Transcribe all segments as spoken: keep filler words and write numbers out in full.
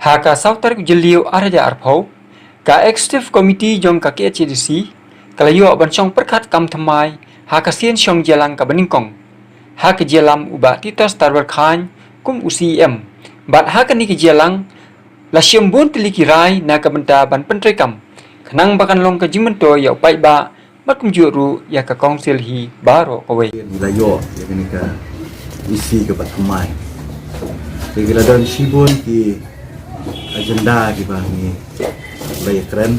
Ha ka saw tarik Jylliew ar hajar arphew, ka Executive Committee jong ka K H A D C ka la ïoh ban shong pyrkhat kam thymmai ha ka sien shong jingïalang kaba nyngkong ha ka jingïalam u Bah Titus Tarwar Chyne kum u C E M. Bad ha kane ka jingïalang la shim bun tylli ki rai na ka bynta ban pyntreikam khnang ba kan long ka jingmyntoi ïa u paidbah bad kumjuh ruh ïa ka Council hi baroh kawei. Ngi la ïoh ïa kane ka E C kaba thymmai. Te ki la don shibun ki agenda kiba ngi la ïakren,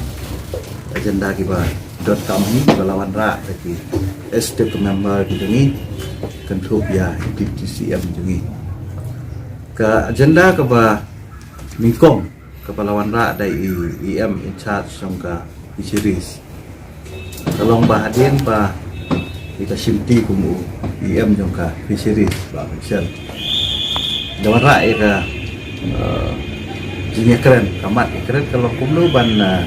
agenda kiba donkam hi ba la wanrah da ki Executive Member ki jong ngi, kynthup ïa Deputy C M jong ngi. Ka agenda kaba nyngkong kaba la wanrah da i E M in charge jong ka Fisheries ka long ba hadien ba i ka shimti kum u E M jong ka Fisheries, Bah Mitchell, da wanrah ïa ka, eh, jingïakren, ka mat ïakren ka long kumno ban, eh,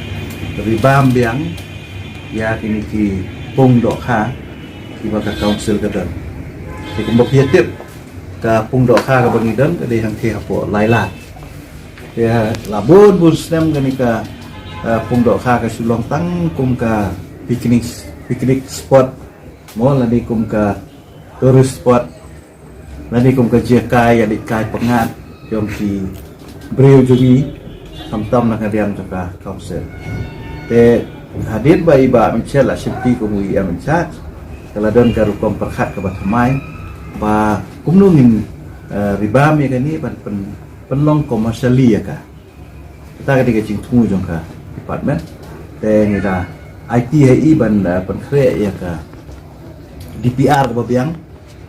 ribam biang ïa kine ki pung dohkha kiba ka Council ka don. Te kumba phi ïa tip, ka pung dohkha kaba ngi don ka dei hangtei hapoh Lailad. Te la bun bun snem kane ka, eh, pung dohkha ka shu long tang kum ka picnic, picnic spot, mo, lane kum ka tourist spot, lane kum ka jingïakai ïaleit kai pyngngad jong ki briew jong ngi, khamtam na ka liang jong ka Council. Te hadien ba i Bah Mitchell la shimti kum u E M in charge, ka la don ka rukom pyrkhat kaba thymmai ba kumno ngin, eh, ribam ïa kane ban pyn, pynlong commercially ïa ka. Kata ka dei ka jingthmu jong ka department. Te ngi la aiti ha i ban, eh, pynkhreh ïa ka D P R kaba biang,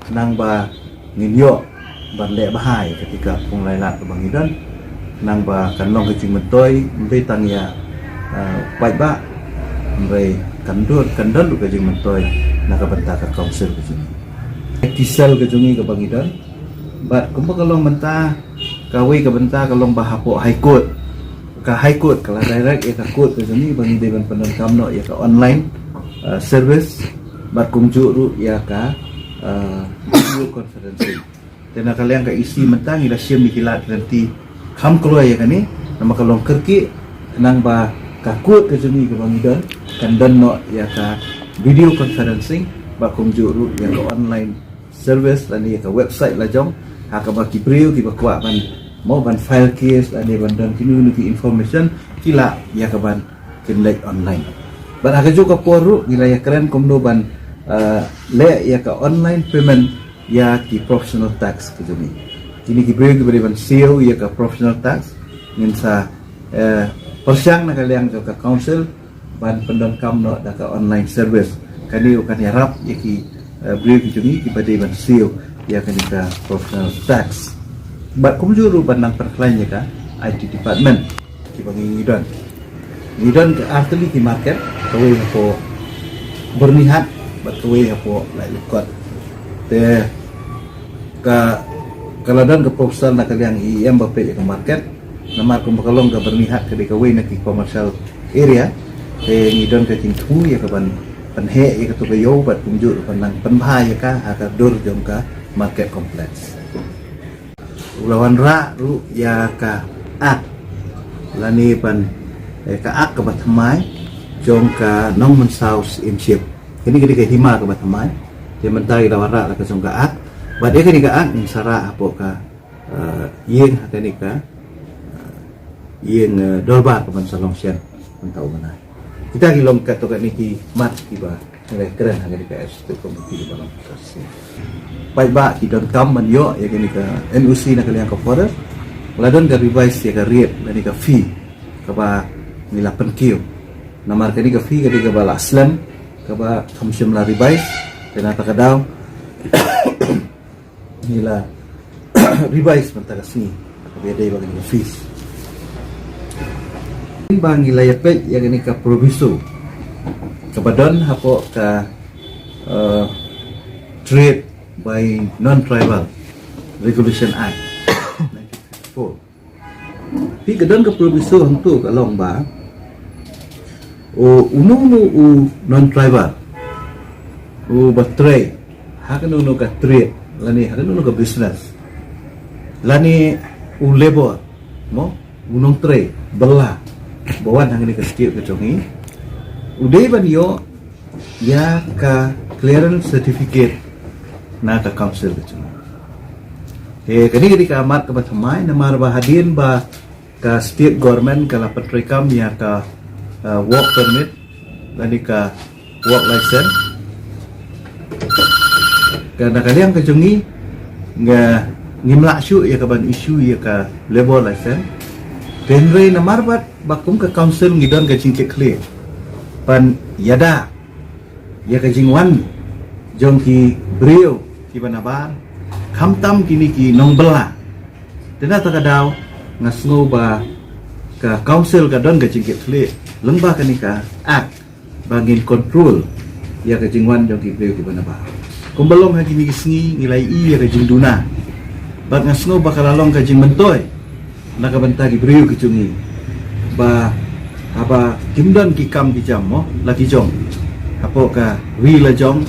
khnang ba ngin ïoh ban leh bha ïa kata ka pung Lailad kaba ngi don, khnang ba kan long ka jingmyntoi ym dei tang ïa, eh, paidbah, hynrei kan don, kan don ruh ka jingmyntoi na ka bynta ka Council ka jong ngi, I T cell ka jong ngi kaba ngi don. Bad kumba ka long mynta, kawei ka bynta ka long ba hapoh High Court, ka High Court ka la direct ïa ka court ka jong ngi ba ngi dei ban pyndonkam noh ïa ka online, eh, service, bad kumjuh ruh ïa ka, eh, video conferencing. Te na ka liang ka E C mynta ngi la shim ïa ki lad ki lynti kham kloi ïa kane, namar ka long kyrkieh, khnang ba ka court ka jong ngi kaba ngi don kan don noh ïa ka video conferencing bad kumjuh ruh ïa ka online service lane ïa ka website la jong, ha kaba ki briew kiba kwah ban, mo, ban file case lane ban don kino kino ki information, ki lah ïa ka ban kin leit online. Bad ha kajuh ka por ruh ngi la ïakren kumno ban, eh, leh ïa ka online payment ïa ki professional tax ka jong ngi. Kine ki briew kiba dei ban siew ïa ka professional tax, ngin sa, eh, pyrshang na ka liang jong ka Council ban pyndonkam noh da ka online service. Kane ruh kan ïarap ïa ki, eh, briew ki jong ngi kiba dei ban siew ïa kane ka professional tax. Bad kumjuh ruh ban nang pynkhlaiñ ïa ka I T department kiba ngi, ngi don. Ngi don ka ar tylli ki market, kawei hapoh Byrnihat bad kawei hapoh Laitumkhrah. Te ka, ka la don ka proposal na ka liang E M ba peit ïa ka market. Namar kumba ka long ka Byrnihat ka dei kawei na ki commercial area, te ngi don ka jingthmu ïa ka ban pynheh ïa kato ka ïew bad kumjuh ruh ban nang pynbha ïa ka ha ka dur jong ka market complex. U la wanrah ruh ïa ka Act lane ban, eh, ka Act kaba thymmai jong ka Nongmynsaw Syiemship. Kane ka dei ka hima kaba thymmai. Te mynta i la wanrah la ka jong ka Act. Bad ïa kane ka Act ngin sa rah hapoh ka, eh, ïing ha kane ka, eh, ïing, eh, dorbar ka ban sa long shen mynta u bnai. Kita ki long katto katne ki mat kiba ngi la kren ha kane ka Executive Committee ba long ka sien. Paidbah ki donkam ban ïoh ïa kane ka N O C na ka liang ka forest. La don ka revise ïa ka rate lane ka fee kaba ngi la pynkiew. Namar kane ka fee ka dei kaba la slem, kaba kham shym la revise, te na kata ka daw ngi la revise mynta ka sngi, kaba ïadei bad kane ka fees. Ba ngi la ïapeit ïa kane ka proviso kaba don hapoh ka, eh, Trade by Non-Tribal Regulation Act nineteen fifty-four. Phi, ka don ka proviso hangto ka long ba u, uno uno u non-tribal uba trei ha kano kano ka trade lane ha kano kano ka business, lane u labour, mo, u nongtrei bylla ba wan hangne ka state ka jong i u dei ban ïoh ïa ka clearance certificate na ka council ka jong i. He kane ka dei ka mat kaba thymmai namar ba hadien ba ka state government ka la pyntreikam ïa ka uh, work permit lane ka work license. Ka na ka liang ka jong i nga ngim lah shuh ïa ka ban issue ïa ka labour license. Hynrei namar ba ba kum ka council ngi don ka jingkitkhlieh ban ïada ïa ka jingwan jong ki briew kiba nabar, khamtam kine ki nongbylla. Te na kata ka daw nga sngew ba ka council ka don ka jingkitkhlieh lyngba kane ka act ba ngin control ïa ka jingwan jong ki briew kiba nabar. Kumba long ha kine ki sngi ngi la ïohi ïa ka jingduna bad nga sngew ba ka la long ka jingmyntoi na ka bynta ki briew ki jong i ba haba kim don ki kam ki jam mo la ki jong hapoh ka ri la jong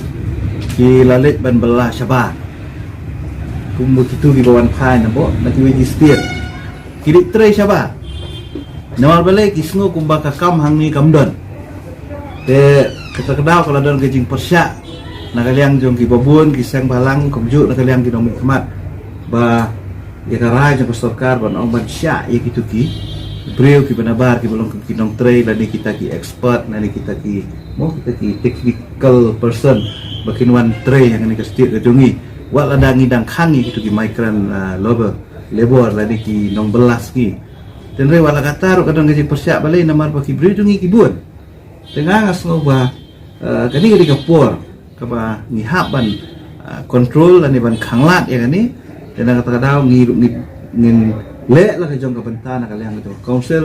ki la leit ban bylla shabar kumba kitu kiba wan phai na bo na kiwei ki state ki dei trei shabar. Namar balei ki sngew kumba ka kam hangne kam don. Te kata ka daw ka la don ka jingpyrshah na ka liang jong ki babun ki seng balang kumjuh na ka liang ki nongmihkhmat ba ïa ka rai jong ka sorkar ban ong ban shah ïa kitu ki briew kiba nabar kiba long ki nongtrei lane kita ki expert lane kita ki mo kita ki technical person ba kin wan trei hangne ka state ka jong i. Wat lada ngi dang khang ïa kitu ki migrant uh, labor labor lane ki nongbylla sngi. Hynrei wat la katta ruh ka don ka jingpyrshah balei namar ba ki briew jong i ki bun. Te nga nga sngew ba uh, kane ka dei ka por kaba ngi hap ban uh, control lane ban khanglad ïa kane. Te na kata ka daw ngi ruh ngi ngin leh la ka jong ka bynta na ka liang ka jong ka council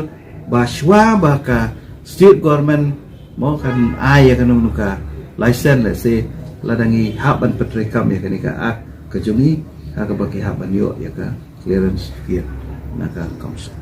ba shuwa ba ka state government mo kan ai ïa kano kano ka license lehse lada ngi hap ban pyntreikam ïa kane ka act ka jong i ha kaba ki hap ban ïoh ïa ka clearance certificate na ka council.